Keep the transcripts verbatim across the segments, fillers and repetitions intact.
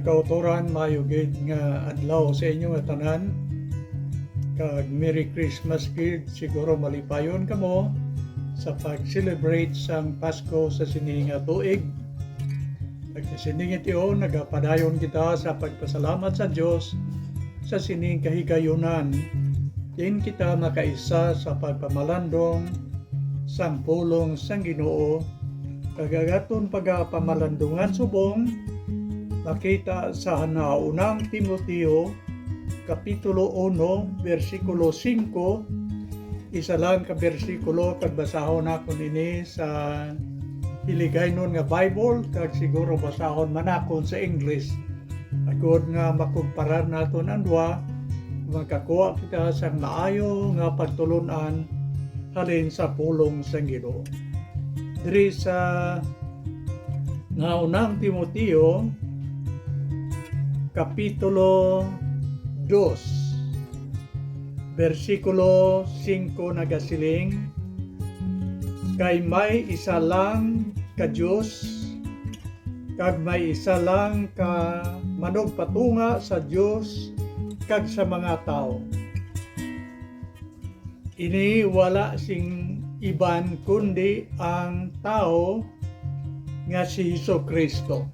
Kautoran, maayo gid nga adlaw sa inyo nga tanan, kag Merry Christmas gid. Siguro malipayon kamo sa pag-celebrate sang Pasko sa sini nga tuig. Kag sa sini nga tion, nagapadayon kita sa pagpasalamat sa Dios sa sining kahigayunan. Diin kita makaisa sa pagpamalandong sang pulong sang Ginoo, kag ang aton pagapamalandungan subong makita sa Naunang Timoteo, Kapitulo uno, bersikulo singko, isa lang ka bersikulo, kag basahon naton ini sa Hiligaynon nga Bible, kag siguro basahon man naton sa English. Agod nga makumparar naton ang duha, makakuha kita sang maayo nga pagtulon-an halin sa pulong sang Ginoo. Diri sa Naunang Timoteo, Kapitulo dos, bersikulo singko nagasiling, "Kay may isa lang ka Dios, kag may isa lang ka manugpatunga sa Dios kag sa mga tawo." Ini wala sing iban kundi ang tawo nga si Jesu-Cristo.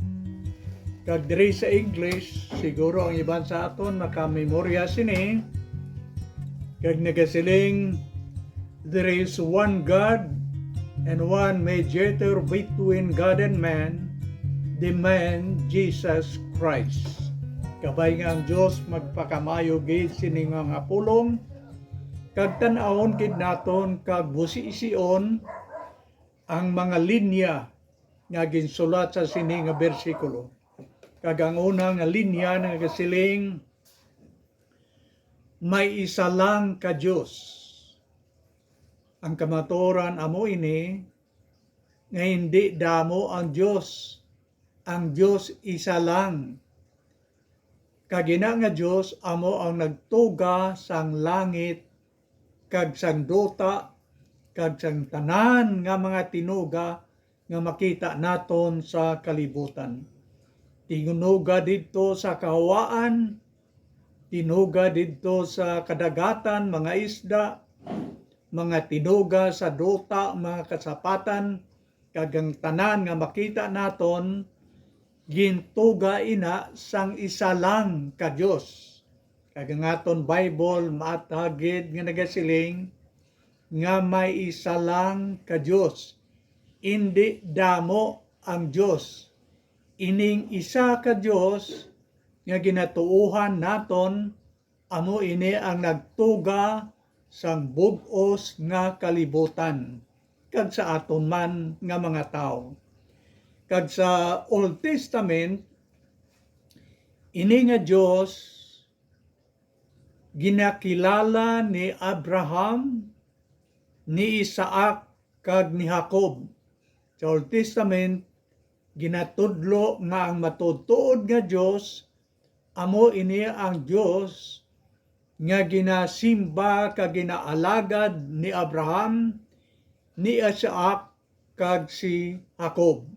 Kag diri sa English, siguro ang iban sa aton makamemorya sini, kag nagasiling, "There is one God and one mediator between God and man, the man Jesus Christ." Kabay nga ang Dios magpakamaayo gid sini nga mga pulong, kag tan-awon gid naton kag busision ang mga linya nga ginsulat sa sini nga bersikulo. Kag ang una nga linya nagasiling, "May isa lang ka Dios." Ang kamatuoran amo ini nga hindi damo ang Dios. Ang Dios isa lang. Kag ina nga Dios amo ang nagtuga sang langit kag sang duta kag sang tanan nga mga tinuga nga makita naton sa kalibutan. Tinuga didto sa kahawaan, tinuga didto sa kadagatan, mga isda, mga tinuga sa duta, mga kasapatan, kag ang tanan nga makita naton, gintuga ina sang isa lang ka Dios. Kag ang aton Bible maathag gid nga nagasiling nga may isa lang ka Dios, indi damo ang Dios. Ining isa ka Dios nga ginatuohan naton, amo ini ang nagtuga sang bug-os nga kalibutan, kag sa aton man nga mga tawo. Kag sa Old Testament, ini nga Dios ginakilala ni Abraham, ni Isaac, kag ni Jacob. Sa Old Testament, ginatudlo nga ang matuod-tuod nga Dios amo ini ang Dios nga ginasimba kag ginaalagad ni Abraham, ni Isaac, kag si Jacob.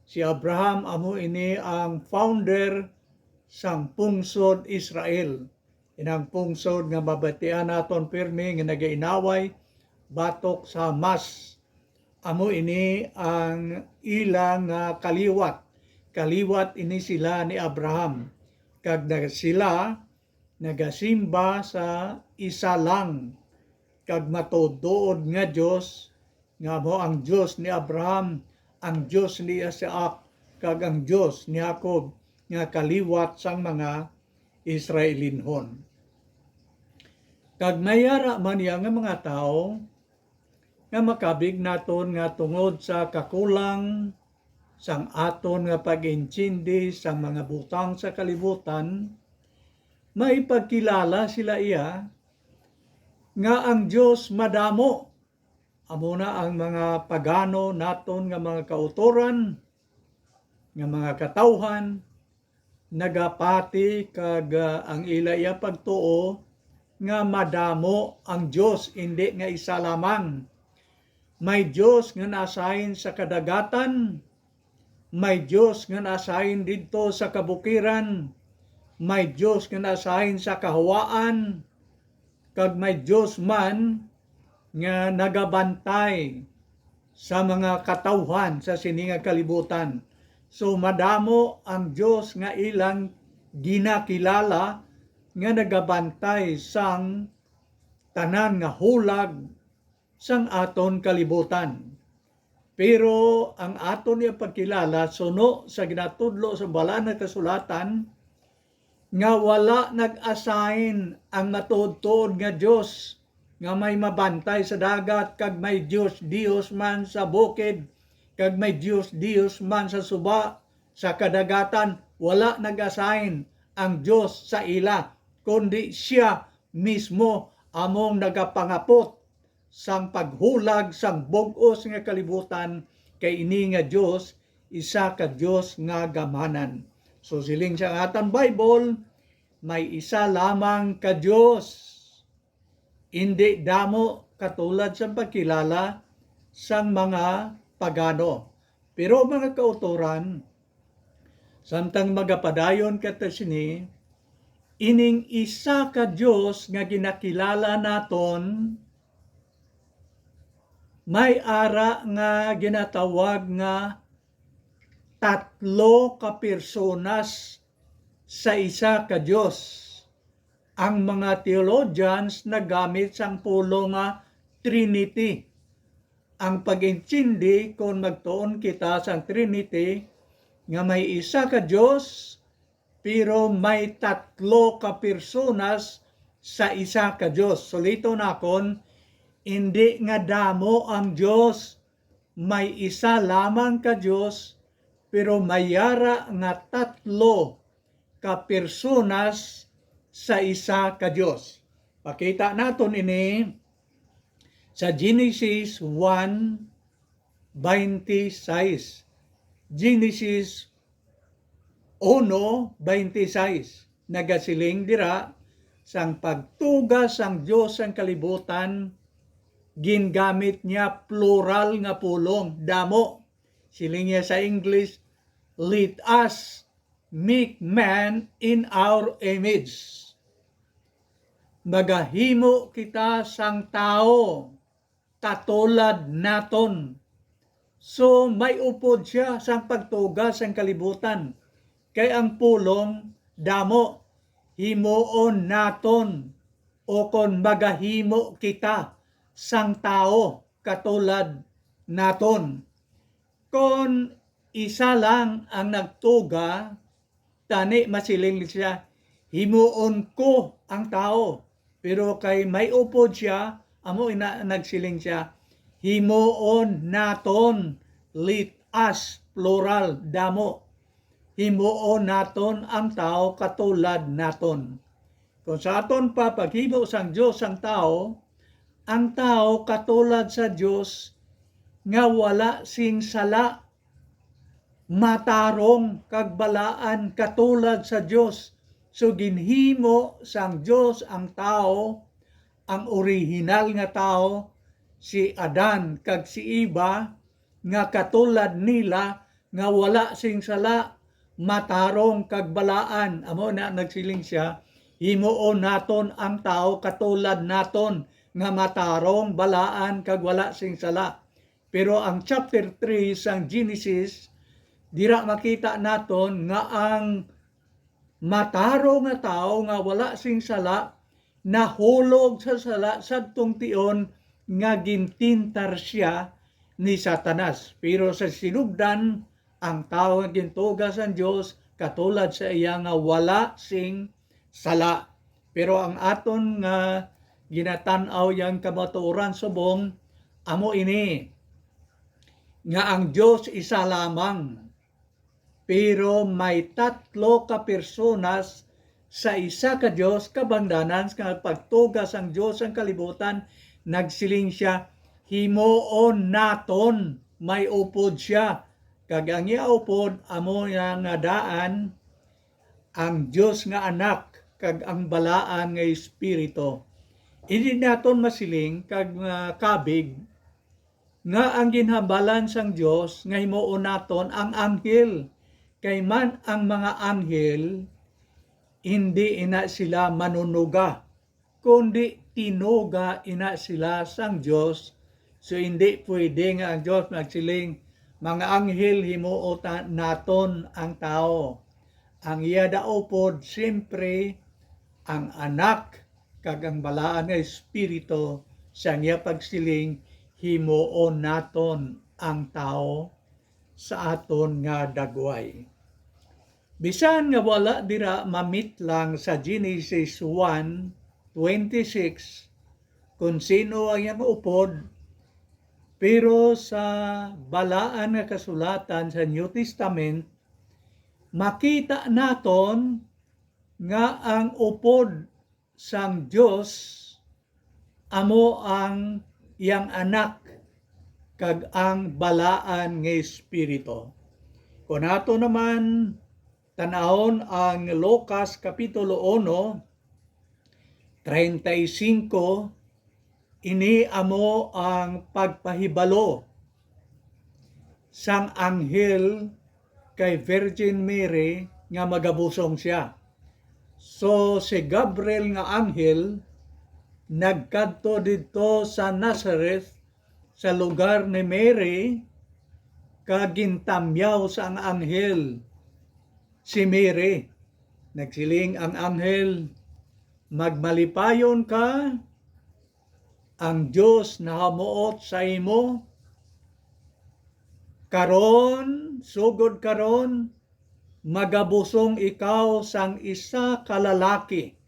Si Abraham amo ini ang founder sang pungsod Israel. Inang pungsod nga mabatian naton pirmi nga nagainaway batok sa Hamas. Amo ini ang ila nga kaliwat. Kaliwat ini sila ni Abraham, kag nag-, sila nagasimba sa isa lang kag matuod-tuod nga Dios, nga amo ang Dios ni Abraham, ang Dios ni Isaac, kag ang Dios ni Jacob, nga kaliwat sang mga Israelinhon. Kag may ara man iya nga mga tawo nga makabig naton nga tungod sa kakulang sang aton nga pag-intindi sang mga butang sa kalibutan, maipagkilala sila iya nga ang Dios madamo. Amo na ang mga pagano naton nga mga kautoran, nga mga katawhan, nagapati kag, ah, ang ila iya pagtuo nga madamo ang Dios, indi nga isa lamang. May Dios nga naasahin sa kadagatan, May Dios nga naasahin didto sa kabukiran, may Dios nga naasahin sa kahawaan, kag may Dios man nga nagabantay sa mga katawhan sa sini nga kalibutan. So, madamo ang Dios nga ilang ginakilala nga nagabantay sang tanan nga hulag sang aton kalibutan. Pero ang aton ipagkilala suno sa ginatudlo sa Balaan nga Kasulatan, nga wala nag-assign ang matuod-tuod nga Dios nga may mabantay sa dagat, kag may Dios, Dios man sa bukid, kag may Dios, Dios man sa suba sa kadagatan. Wala nag-assign ang Dios sa ila, kundi sia mismo among nagapangapot sang paghulag sang bug-os nga kalibutan, kay ini nga Dios isa ka Dios nga gamhanan. So, siling sa atang Bible, may isa lamang ka Dios. Indi damo katulad sang pagkilala sang mga pagano. Pero, mga kautoran, samtang magapadayon kita sini, ining isa ka Dios nga ginakilala naton, may ara nga ginatawag nga tatlo ka personas sa isa ka Dios. Ang mga theologians nagamit sang pulong nga Trinity. Ang pag-intindi kon magtuon kita sang Trinity, nga may isa ka Dios, pero may tatlo ka personas sa isa ka Dios. Sulito nakon, indi nga damo ang Dios, may isa lamang ka Dios, pero may ara nga tatlo ka personas sa isa ka Dios. Pakita naton ini sa Genesis one twenty-six. Genesis uno twenty-six, nagasiling dira, sang pagtuga sang Dios sang kalibutan, gingamit niya plural nga pulong, damo. Siling niya sa English, "Let us make man in our image." Magahimo kita sang tawo katulad naton. So, may upod siya sang pagtuga sang kalibutan, kay ang pulong damo, himuon naton, o kon magahimo kita sang tawo katulad naton. Kon isa lang ang nagtuga, tani masiling siya, "Himuon ko ang tawo." Pero kay may upod siya, amo ina nagsiling siya, "Himuon naton," let us, plural, damo. "Himuon naton ang tawo katulad naton." Kung sa aton pa paghimo sang Dios ang tawo, ang tawo katulad sa Dios nga wala sing sala, matarong kag balaan katulad sa Dios. So, ginhimo sang Dios ang tawo, ang orihinal nga tawo, si Adan kag si Eva, nga katulad nila nga wala sing sala, matarong kag balaan. Amo na nagsiling siya, "Himuon naton ang tawo katulad naton nga matarong, balaan kag wala sing sala." Pero ang chapter three sang Genesis, dira makita naton nga ang matarong nga tawo nga wala sing sala nahulog sa sala sadtong tion nga gintintar siya ni Satanas. Pero sa sinugdan, ang tawo nga gintuga sang Dios katulad sa iya nga wala sing sala. Pero ang aton nga ginatan-aw yang kamatuoran subong amo ini, nga ang Dios isa lamang, pero may tatlo ka personas sa isa ka Dios. Kabangdanan nga pagtuga sang Dios ang kalibutan, nagsiling siya, "Himuon naton." May upod siya, kag ang iya upod amo na nga daan, ang Dios nga Anak kag ang Balaan nga Espiritu. Ini naton masiling kag, ah, kabig nga ang ginhambalan sang Dios nga himuon naton ang anghel, kay man ang mga anghel, hindi ina sila manunuga, kundi tinuga ina sila sang Dios. So, hindi pwede nga ang Dios magsiling, "Mga anghel, himuon ta-, naton ang tawo." Ang iya daw upod, siyempre, ang Anak kag ang Balaan nga Espiritu, sang iya pagsiling, "Himuon naton ang tawo sa aton nga dagway." Bisan nga wala dira mamitlang sa Genesis one twenty-six kung sino ang iyang upod, pero sa balaan nga kasulatan sa New Testament, makita naton nga ang upod sang Dios amo ang iyang Anak kag ang Balaan nga Espiritu. Kung ato naman tan-awon ang Lucas Kapitulo uno, treinta y cinco, ini amo ang pagpahibalo sang anghel kay Virgin Mary nga magabusong sia. So, si Gabriel nga anghel nagkadto didto sa Nazareth, sa lugar ni Mary, kag gintamyaw sang anghel si Mary. Nagsiling ang anghel, "Magmalipayon ka, ang Dios nahamuot sa imo. Karon, sugod karon, magabusong ikaw sang isa ka lalaki,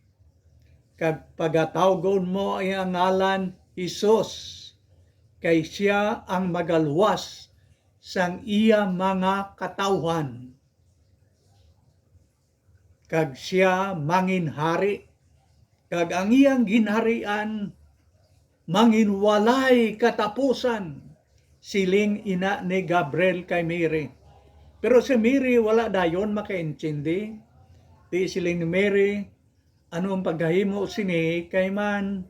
kag pagatawgon mo iya ngalan Jesus, kay sia ang magaluwas sang iya mga katawhan. Kag sia manginhari, kag ang iyang ginharian manginwalay katapusan," siling ina ni Gabriel kay Mary. Pero si Mary wala dayon makaintindi. Di siling ni Mary, "Ano ang paghahimo sini, kay man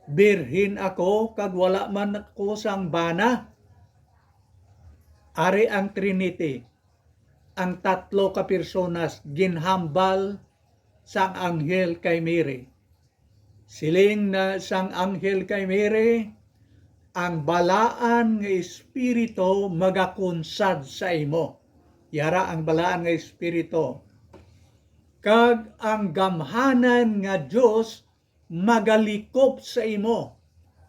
birhen ako kag wala man ako sang bana?" Ari ang Trinity, ang tatlo ka personas ginhambal sang anghel kay Mary. Siling na sang anghel kay Mary, "Ang Balaan nga Espiritu magakunsad sa imo." Yara ang Balaan nga Espiritu. "Kag ang Gamhanan nga Dios magalikop sa imo."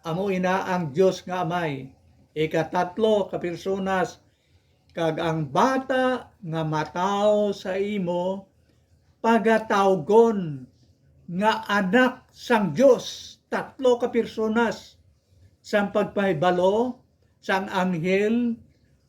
Amo ina ang Dios nga Amay, ikatatlo ka personas, "Kag ang bata nga matawo sa imo, pagatawgon nga Anak sang Dios." Tatlo ka personas sang pagpahibalo sang anghel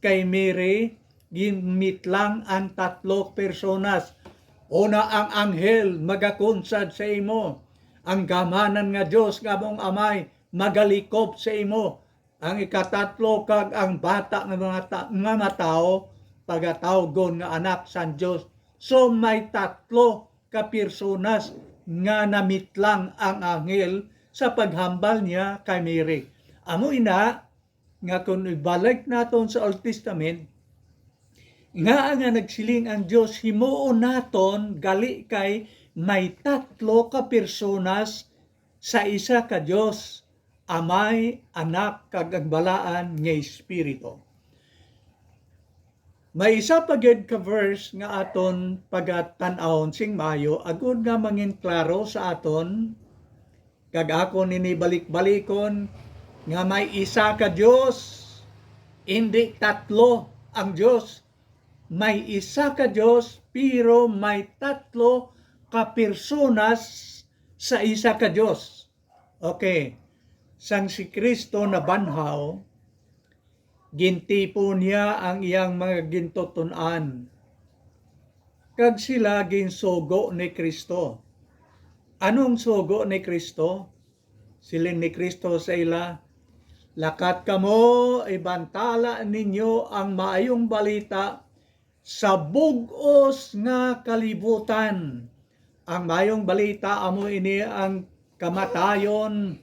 kay Mary, ginmitlang ang tatlo personas. Una ang anghel magakunsad sa imo, ang Gamhanan nga Dios nga among Amay magalikop sa imo, ang ikatatlo kag ang bata nga mga ta-, nga matawo, pagatawgon nga Anak sang Dios. So, may tatlo ka personas nga namitlang ang anghel sa paghambal niya kay Mary. Amo ina nga kung ibalik naton sa Old Testament, nga, nga nagsiling ang Dios, "Himuon naton gali kay may tatlo ka personas sa isa ka Dios, Amay, Anak, kag ang Balaan nga Espiritu." May isa pa gid ka verse nga aton pagatan-awon sing maayo, agod nga mangin klaro sa aton, kag akon ini balik-balikon, nga may isa ka Dios, indi tatlo ang Dios. May isa ka Dios, pero may tatlo ka personas sa isa ka Dios. Okay, sang si Cristo nabanhaw, gintipon niya ang iyang mga gintuton-an, kag sila ginsugo ni Cristo. Anong sugo ni Cristo? Siling ni Cristo sa ila, "Lakat kamo, ibantala ninyo ang maayong balita sa bug-os nga kalibutan." Ang maayong balita amo ini ang kamatayon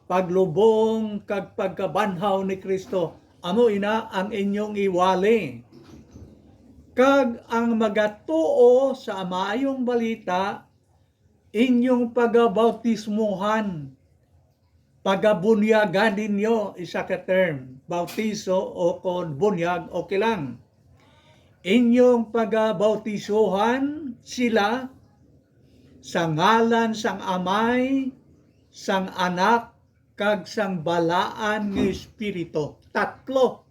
paglubong kag pagkabanhaw ni Cristo, amo ina ang inyong iwali. Kag ang magatuo sa maayong balita, inyong pagabautismuhan, pagabunyagan ninyo, isa ka term, bautiso o kon bunyag, okay lang. Inyong pagabautisohan sila sa ngalan sang Amay, sang Anak, kag sang Balaan nga Espiritu. Tatlo.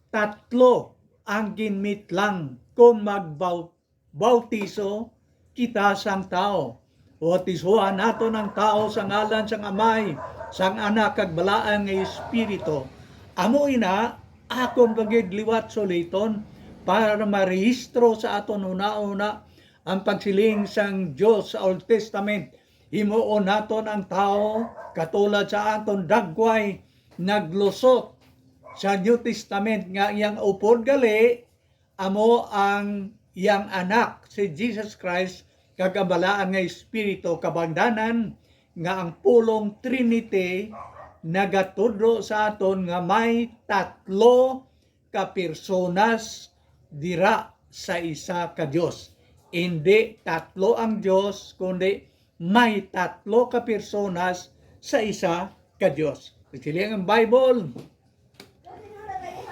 Tatlo ang ginmitlang kon magbaw-, bautiso kita sang tawo. Bautisohan naton ang tawo sa ngalan sang Amay, sang Anak, kag Balaan nga Espiritu. Amo ina, akon pa gid liwat suliton para marehistro sa aton hunahuna ang pagsiling sang Dios sa Old Testament. Himuon naton ang tawo katulad sa aton dagway naglusot sa New Testament, nga iyang upod gali amo ang iyang Anak, si Jesus Christ, kag ang Balaan nga Espiritu. Kabangdanan nga ang pulong Trinity nagatudlo sa aton nga may tatlo ka personas dira sa isa ka Dios. Indi tatlo ang Dios, kundi may tatlo ka personas sa isa ka Dios. Nagsiling ang Bible,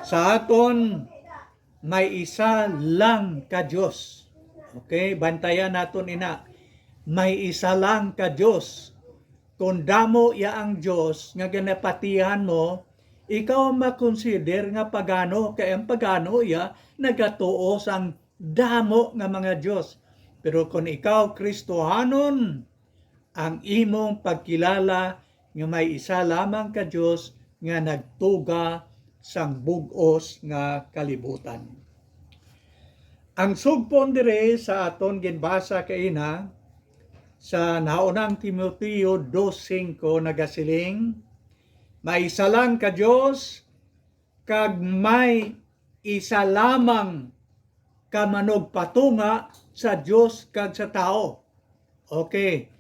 sa aton, may isa lang ka Dios. Okay, bantayan naton ina. May isa lang ka Dios. Kung damo iya ang Dios nga ginapatihan mo, ikaw makonsider nga pagano, kay ang pagano iya nagatuo sang damo nga mga dios. Pero kung ikaw Kristohanon, ang imong pagkilala nga may isa lamang ka Dios nga nagtuga sang bug-os nga kalibutan. Ang sugpon diri sa aton ginbasa kaina sa Naunang Timoteo dos singko nagasiling, "May isa lang ka Dios, kag may isa lamang ka manugpatunga sa Dios kag sa tawo." Okay,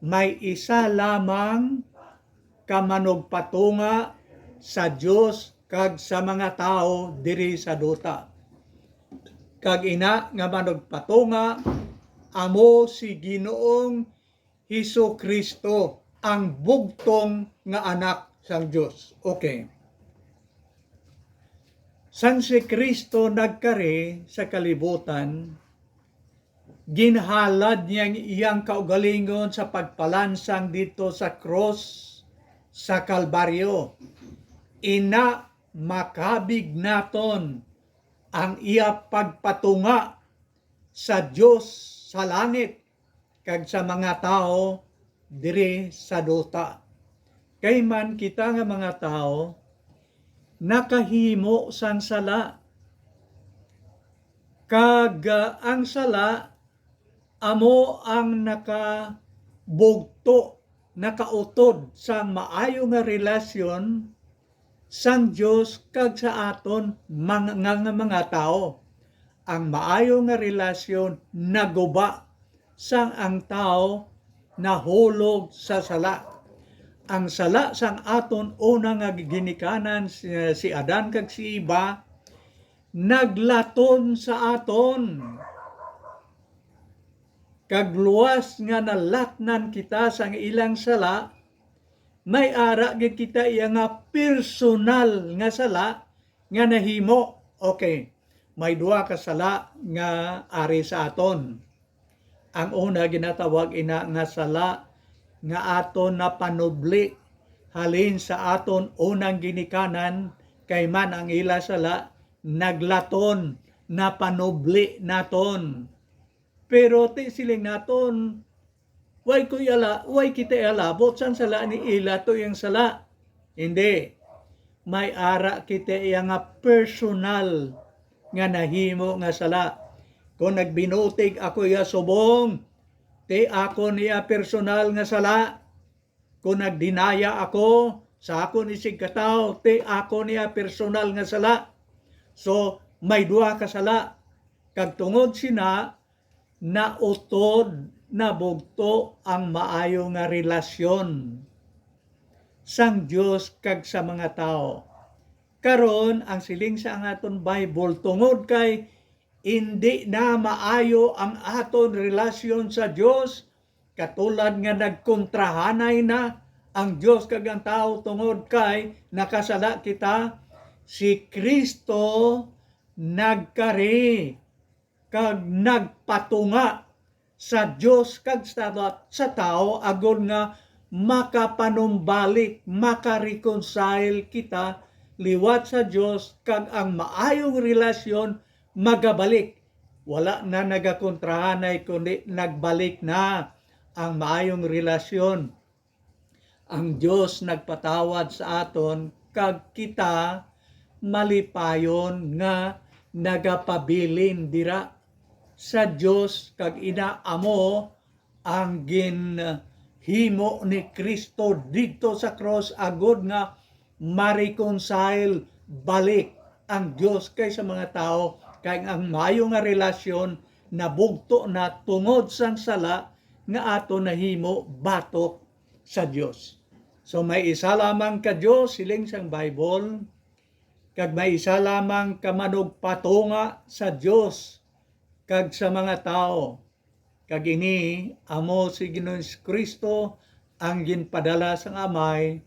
may isa lamang ka manugpatunga sa Dios kag sa mga tawo diri sa duta. Kag ina nga manugpatunga amo si Ginoong Jesu-Cristo, ang bugtong nga Anak sang Dios. Okay. Sang si Cristo nagkari sa kalibutan, ginhalad niya ang iyang kaugalingon sa pagpalansang didto sa krus sa Kalbaryo. Ina, makabig naton ang iya pagpatunga sa Dios sa langit kag sa mga tawo diri sa duta. Kay man kita nga mga tawo nakahimo sang sala, kag, ah, ang sala amo ang nakabugto, nakautod sang maayo nga relasyon sang Dios kag sa aton mga, nga, nga mga tawo. Ang maayo nga relasyon naguba sang ang tawo nahulog sa sala. Ang sala sang aton una nga ginikanan, si, si Adan kag si Eva, naglaton sa aton. Kag luas nga nalatnan kita sang ilang sala, may ara gid kita iya nga personal nga sala nga nahimo. Okay, may duha ka sala nga ari sa aton. Ang una ginatawag ina nga sala nga aton napanubli halin sa aton unang ginikanan, kay man ang ila sala naglaton, napanubli naton. Pero ti siling naton, way ko iala, way kita ialabot sang sala ni ila to iyang sala. Hindi. May ara kita iya nga personal nga nahimo nga sala. Kung nagbinutig ako iya subong, ti ako niya personal nga sala. Kung nagdinaya ako sa akon isigkatawo, ti ako niya personal nga sala. So, may duha ka sala. Kag tungod sina, nautod, nabugto ang maayo nga relasyon. sang Dios kag sa mga tawo. Karon, ang siling sa ang aton Bible, tungod kay indi na maayo ang aton relasyon sa Dios, katulad nga nagkontrahanay na ang Dios kag ang tawo tungod kay nakasala kita, si Kristo nagkari kag nagpatunga sa Dios kag sa, sa tawo, agod nga makapanumbalik, maka-reconcile kita liwat sa Dios, kag ang maayong relasyon magabalik. Wala na nagakontrahanay, kundi nagbalik na ang maayong relasyon. Ang Dios nagpatawad sa aton, kag kita malipayon nga nagapabilin dira sa Dios, kag ina amo ang ginhimo ni Cristo didto sa krus, agod nga ma-reconcile balik ang Dios kay sa mga tawo, kay ang maayo nga relasyon nabugto na tungod sang sala nga aton nahimo batok sa Dios. So, may isa lamang ka Dios, siling sang Bible, kag may isa lamang ka manugpatunga sa Dios kag sa mga tawo. Kag ini amo si Ginoong Jesu-Cristo, ang ginpadala sang Amay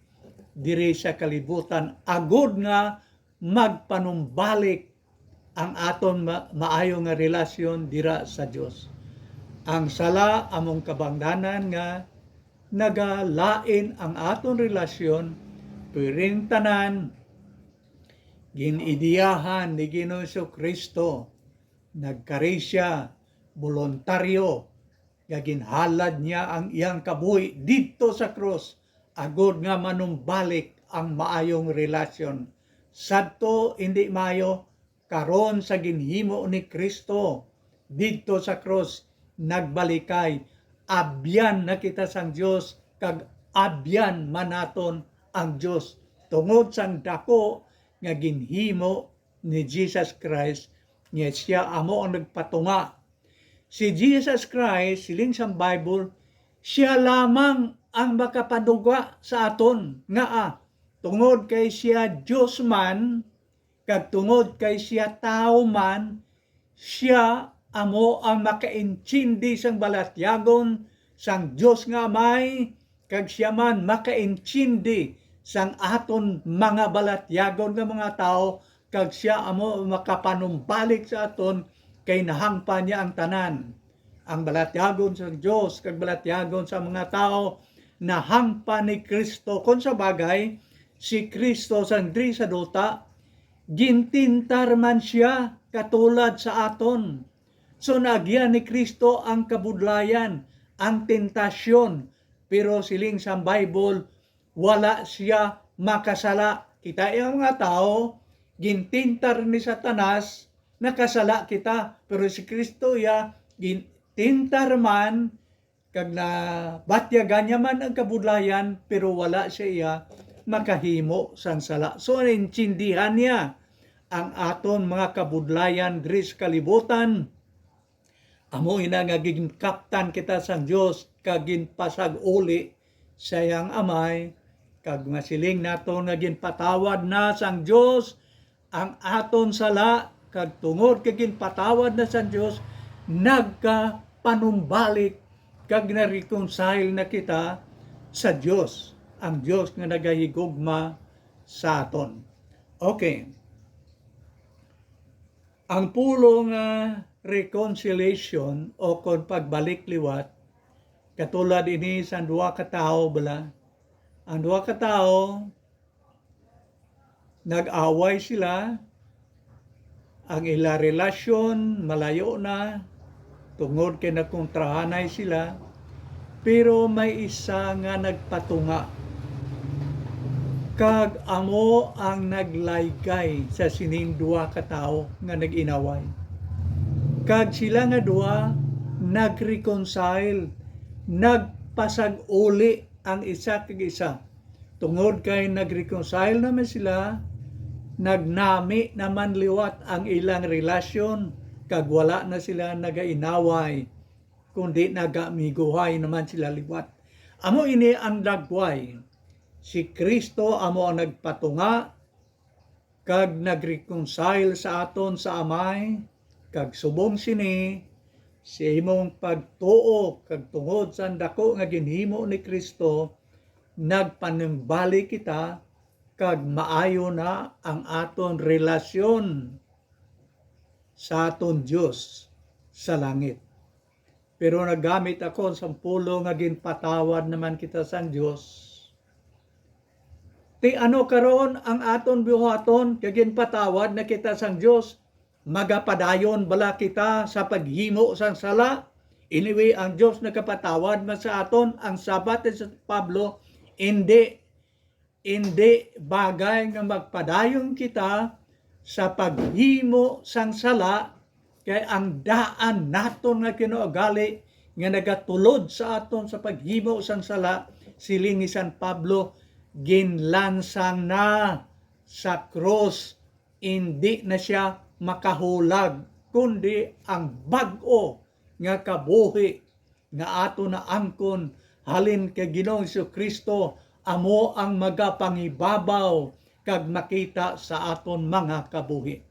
diri sa kalibutan, agod nga magpanumbalik ang aton ma-, maayo nga relasyon dira sa Dios. Ang sala among kabangdanan nga nagalain ang aton relasyon, pero ang tanan gin-idiyahan ni Ginoong Jesu-Cristo. Nagkari sia boluntaryo nga ginhalad niya ang iyang kabuhi didto sa krus, agod nga manumbalik ang maayong relasyon. Sadto, indi maayo, karon sa ginhimo ni Cristo didto sa krus, nagbalikay, abyan na kita sang Dios, kag abyan man naton ang Dios, tungod sang daku nga ginhimo ni Jesus Christ, nga sia amo ang nagpatunga. Si Jesus Christ, siling sang Bible, sia lamang ang makapatunga sa aton, ngaa, tungod kay sia Dios man, kag tungod kay sia tawo man, sia amo ang makaintindi sang balatyagon sang Dios nga Amay, kag sia man makaintindi sang aton mga balatyagon nga mga tawo, kag sia amo makapanumbalik sa aton, kay nahangpan niya ang tanan. Ang balatyagon sang Dios kag balatyagon sa mga tawo nahangpan ni Cristo. Kon sa bagay, si Cristo sang diri sa duta, gintintar man sia katulad sa aton. So, naagyan ni Cristo ang kabudlayan, ang tentasyon, pero siling sang Bible, wala sia makasala. Kita ang mga tawo, gintintar ni Satanas, nakasala kita, pero si Cristo iya gintintar man, kag nabatyagan niya man ang kabudlayan, pero wala siya iya makahimo sang sala. So, naintindihan niya ang aton mga kabudlayan diri sa kalibutan. Amo ina nga ginkaptan kita sang Dios kag ginpasag-uli sa iyang Amay, kag masiling naton nga ginpatawad na sang Dios ang aton sala, kag tungod kay ginpatawad na sang Dios, nagkapanumbalik kag na-reconcile na kita sa Dios, ang Dios nga nagahigugma sa aton. Okay. Ang pulong nga reconciliation o kon pagbalik liwat, katulad ini sa duha ka tawo, bala. Ang duha ka tawo, nag-away sila, ang ila relasyon malayo na, tungod kay nagkontrahanay sila, pero may isa nga nagpatunga, kag amo ang naglaygay sa sining duha ka tawo nga nag-inaway. Kag sila nga duha nag-reconcile, nagpasag-uli ang isa kag isa. Tungod kay nag-reconcile naman sila, nagnami naman liwat ang ilang relasyon, kag wala na sila nagainaway, kundi nagaamiguhay naman sila liwat. Amo ini ang dagway Si Cristo amo ang nagpatunga kag nag-reconcile sa aton sa Amay, kag subong sini, sa imong pagtuo kag tungod sa dako nga ginhimo ni Cristo, nagpanumbalik kita kag maayo na ang aton relasyon sa aton Dios sa langit. Pero nagamit ako sang pulong nga ginpatawad naman kita sang Dios. Ti ano karon ang aton buhaton kay ginpatawad na kita sang Dios? Magapadayon bala kita sa paghimo sang sala? Anyway, ang Dios nagapatawad man sa aton. Ang sabat ni San Pablo, indi, indi bagay nga magpadayon kita sa paghimo sang sala, kay ang daan naton nga kinaugali nga nagatulod sa aton sa paghimo sang sala, siling ni San Pablo, ginlansang na sa krus, indi na sia makahulag, kundi ang bag-o nga kabuhi nga aton naangkon halin kay Ginoong Jesu-Cristo amo ang magapangibabaw kag makita sa aton mga kabuhi.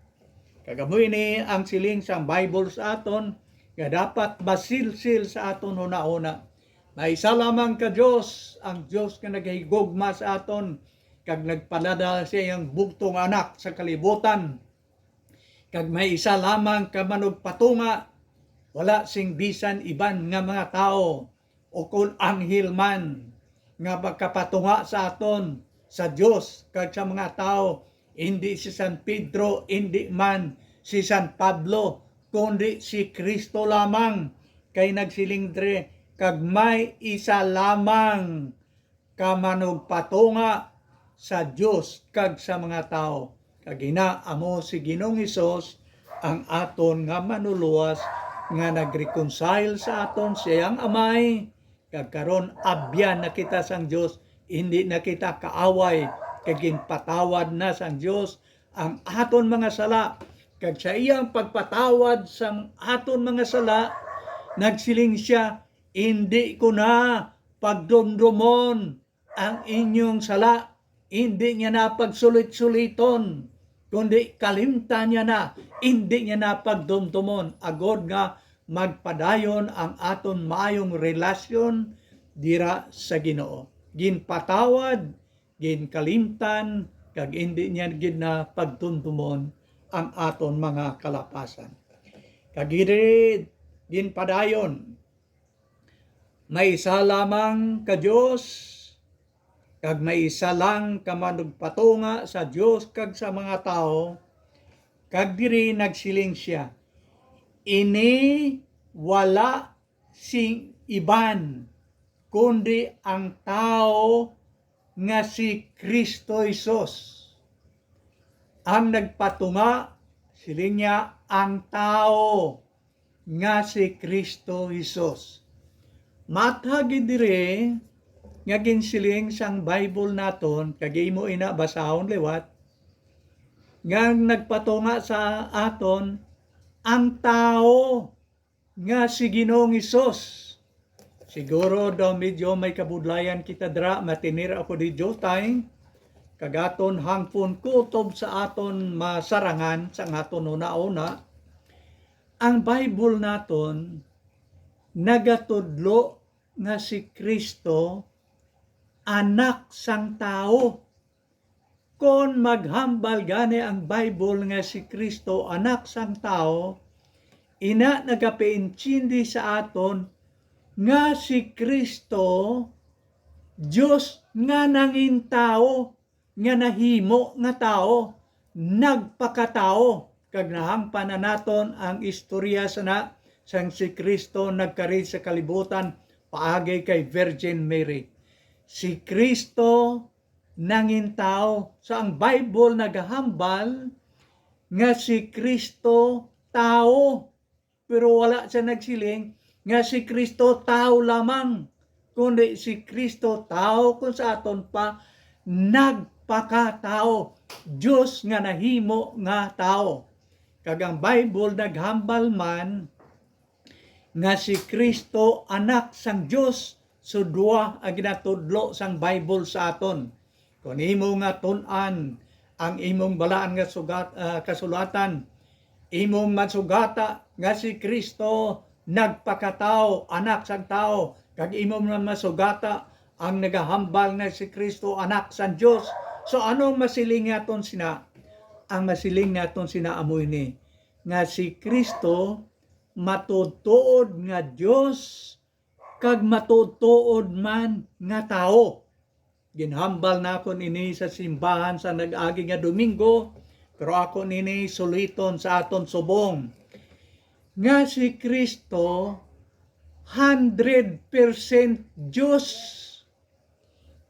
Kag amo ini ang siling sang Bible sa aton nga dapat masilsil sa aton hunahuna. May isa lamang ka Dios, ang Dios nga nagahigugma sa aton, kag nagpadala sa iyang bugtong Anak sa kalibutan. Kag may isa lamang ka manugpatunga, wala sing bisan iban nga mga tawo, o kon anghel man, nga makapatunga sa aton sa Dios kag sa mga tawo, indi si San Pedro, indi man si San Pablo, kundi si Cristo lamang. Kay nagsiling diri, kag may isa lamang ka manugpatunga sa Dios kag sa mga tawo. Kag ina amo si Ginoong Hesus, ang aton nga Manlulowas, nga nag-reconcile sa aton sa iyang Amay, kag karon abyan na kita sang Dios, indi na kita kaaway, kag ginpatawad na sang Dios ang aton mga sala. Kag sa iyang pagpatawad sang aton mga sala, nagsiling sia, "Indi ko na pagdumdomon ang inyong sala, indi niya na pagsulit-suliton, kundi kalimtan niya na, indi niya na pagdumdomon, agod nga magpadayon ang aton maayong relasyon dira sa Ginoo." Ginpatawad, ginkalimtan, kag indi niya gid na pagdumdomon ang aton mga kalapasan. Kag diri ginpadayon, may isa lamang ka Dios, kag may isa lang ka manugpatunga sa Dios kag sa mga tawo, kag diri nagsiling sia, "Ini wala sing iban kundi ang tawo nga si Cristo Jesus." Ang nagpatunga, siling niya, ang tawo nga si Cristo Jesus. Matha gid diri nga ginsiling sang Bible naton, kag imo ina basahon liwat, nga nagpatunga sa aton ang tawo nga si Ginoong Hesus. Siguro daw medyo may kabudlayan kita dira, matinir ako di Dios time, kag aton hangpon kutob sa aton masarangan sa aton una-una. Ang Bible naton nagatudlo nga si Cristo anak sang tawo. Kon maghambal gani ang Bible nga si Cristo anak sang tawo, ina nagapaintindi sa aton nga si Cristo Dios nga nangin tawo, nga nahimo nga tawo, nagpakatawo, kag nahangpan na naton ang istorya sana sang si Cristo nagkari sa kalibutan paagi kay Virgin Mary. Si Cristo nangin tawo. So, ang Bible nagahambal nga si Cristo tawo, pero wala siya nagsiling nga si Cristo tawo lamang, kundi si Cristo tawo kung sa aton pa nagpakatawo, Dios nga nahimo nga tawo. Kag ang Bible naghambal man nga si Cristo anak sang Dios. So, duha ang ginatudlo sang Bible sa aton. Kon imo nga tun-an ang imong balaan nga sugat, ah, kasulatan, imong mansugata nga si Cristo nagpakatawo, anak sang tawo, kag imo man masugata ang nagahambal nga si Cristo, anak sang Dios. So, ano ang masiling naton sina? Ang masiling naton sina amo ini, nga si Cristo matuod-tuod nga Dios kag matuod-tuod man nga tawo. Ginhambal nakon ini sa simbahan sa nag-agi nga Domingo, pero ako nini suliton sa aton subong nga si Cristo hundred percent Dios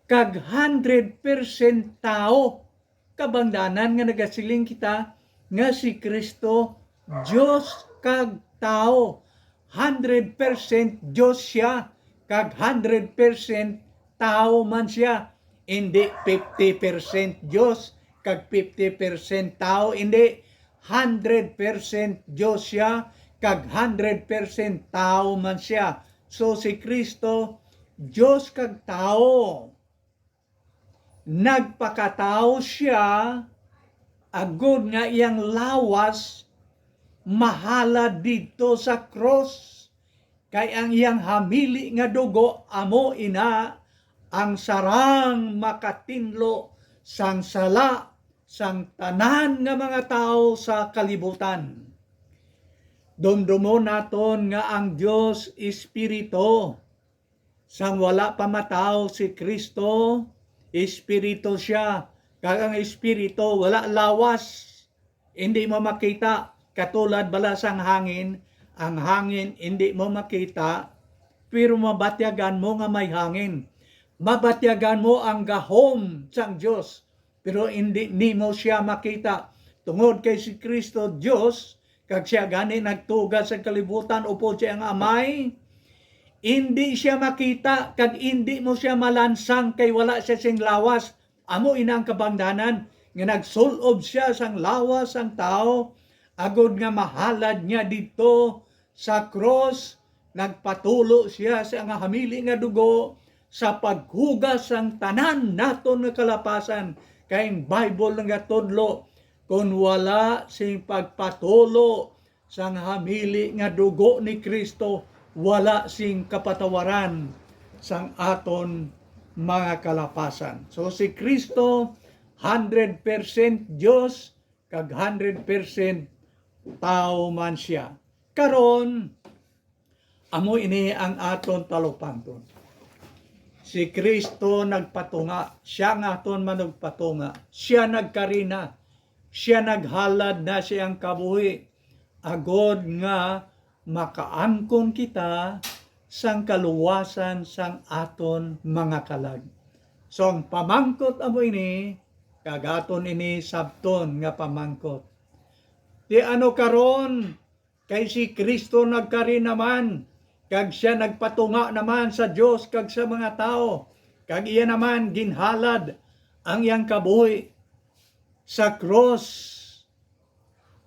kag hundred percent tawo. Kabangdanan nga nagasiling kita nga si Cristo Dios kag tawo. Hundred percent Dios sia kag hundred percent tawo man sia. Indi fifty percent Dios kag fifty percent tawo, indi. Hundred percent Dios sia kag hundred percent tawo man sia. So, si Cristo, Dios kag tawo. Nagpakatawo sia agod nga iyang lawas mahalad didto sa krus, kay ang iyang hamili nga dugo amo ina ang sarang makatinlo sang sala sang tanan nga mga tawo sa kalibutan. Dumdumon naton nga ang Dios Espiritu. Sang wala pa matawo si Cristo, Espiritu sia, kag ang Espiritu wala lawas, indi mo makita. Katulad bala sang hangin, ang hangin indi mo makita, pero mabatyagan mo nga may hangin. Mabatyagan mo ang gahom sang Dios, pero indi nimo sia makita. Tungod kay si Cristo Dios, kag sia gani nagtuga sa kalibutan upod sa iyang Amay, indi sia makita kag indi mo sia malansang kay wala sia sing lawas. Amo ina ang kabangdanan nga nagsul-ob sia sang lawas sang tawo, agod nga mahalad niya didto sa krus, nagpatulo sia sa nga hamili nga dugo sa paghugas sang tanan naton nga kalapasan. Kay ang Bible nagatudlo, kon wala sing pagpatulo sang hamili nga dugo ni Cristo, wala sing kapatawaran sang aton mga kalapasan. So, si Cristo, hundred percent Dios kag hundred percent tawo man sia. Karon, amo ini ang aton talupangton. Si Cristo nagpatunga, sia ang aton manugpatunga. Sia nagkari na, sia naghalad na sa iyang kabuhi, agod nga makaangkon kita sang kaluwasan sang aton mga kalag. So, ang pamangkot amo ini, kag aton ini sabton nga pamangkot. Ti ano karon, kay si Cristo nagkari naman, kag sia nagpatunga naman sa Dios kag sa mga tawo, kag iya naman ginhalad ang iyang kabuhi sa krus.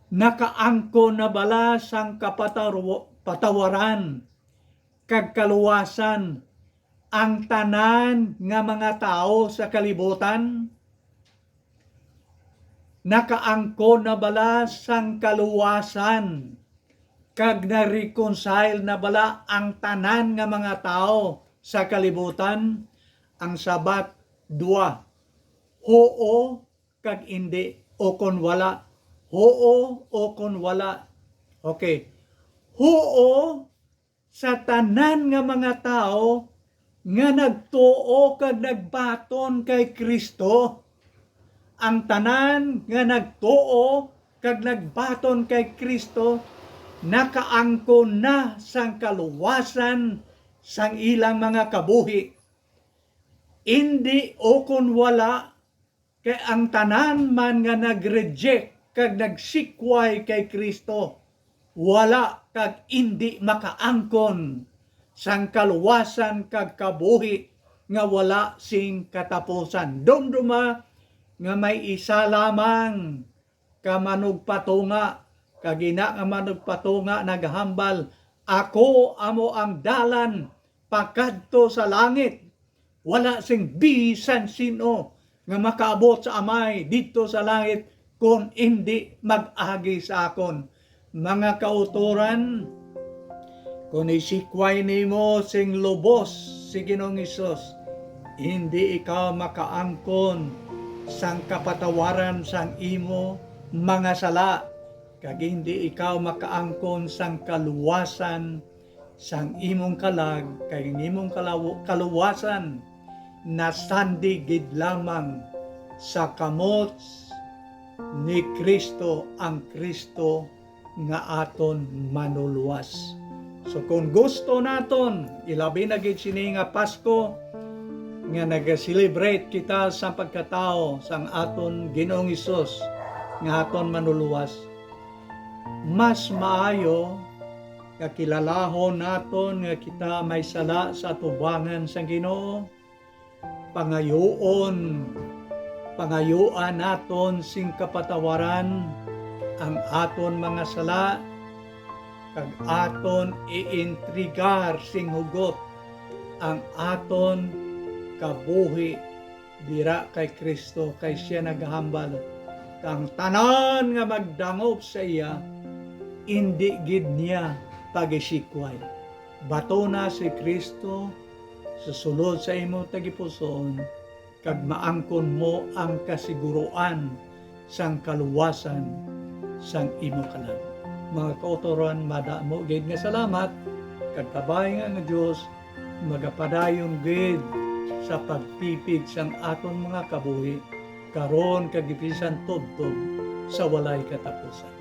Nakaangkon na bala sang kapataru-, patawaran kag kaluwasan ang tanan nga mga tawo sa kalibutan? Nakaangkon na bala sang kaluwasan kag na-reconcile na bala ang tanan nga mga tawo sa kalibutan? Ang sabat, dua, huo kag indi, o kon wala. Huo o kon wala. Okay. Huo sa tanan nga mga tawo nga nagtuo kag nagbaton kay Cristo. Ang tanan nga nagtuo kag nagbaton kay Cristo nakaangkon na sang kaluwasan sang ilang mga kabuhi. Indi o kon wala, kay ang tanan man nga nag-reject kag nagsikway kay Cristo, wala kag indi makaangkon sang kaluwasan kag kabuhi nga wala sing katapusan. Dumduma nga may isa lamang ka manugpatunga, kag ina nga manugpatunga nagahambal, "Ako amo ang dalan pakadto sa langit." Wala sing bisan sin-o nga makaabot sa Amay didto sa langit, kon indi mag-agi sa akon. Mga kautoran, kon isikway nimo sing lubos si Ginoong Hesus, indi ikaw makaangkon sang kapatawaran sang imo mga sala, kag indi ikaw makaangkon sang kaluwasan sang imong kalag, kay ang imong kalaw-, kaluwasan nasandig gid lamang sa kamot ni Cristo, ang Cristo nga aton manuluwas. So, kung gusto naton, ilabi na gid sini nga Pasko, nga naga-celebrate kita sa pagkatawo sang aton Ginoong Hesus nga aton manuluwas, mas maayo nga kilalahon naton nga kita may sala sa atubangan sang Ginoo, pangayuon, pangayuan naton sing kapatawaran ang aton mga sala, kag aton ientregar sing hugot ang aton kabuhi dira kay Cristo, kay sia nagahambal, "Kang tanan nga magdangop sa iya, indi gid niya pagisikway." Batuna si Cristo sa sulod sa imo tagipusoon, kag maangkon mo ang kasiguruan sang kaluwasan sang imo kalag. Mga kautoran, madamo gid nga salamat, kag kabay nga ang Dios magapadayon gid sa pagtipig sang aton mga kabuhi, karon kag bisan tubtob sa walay katapusan.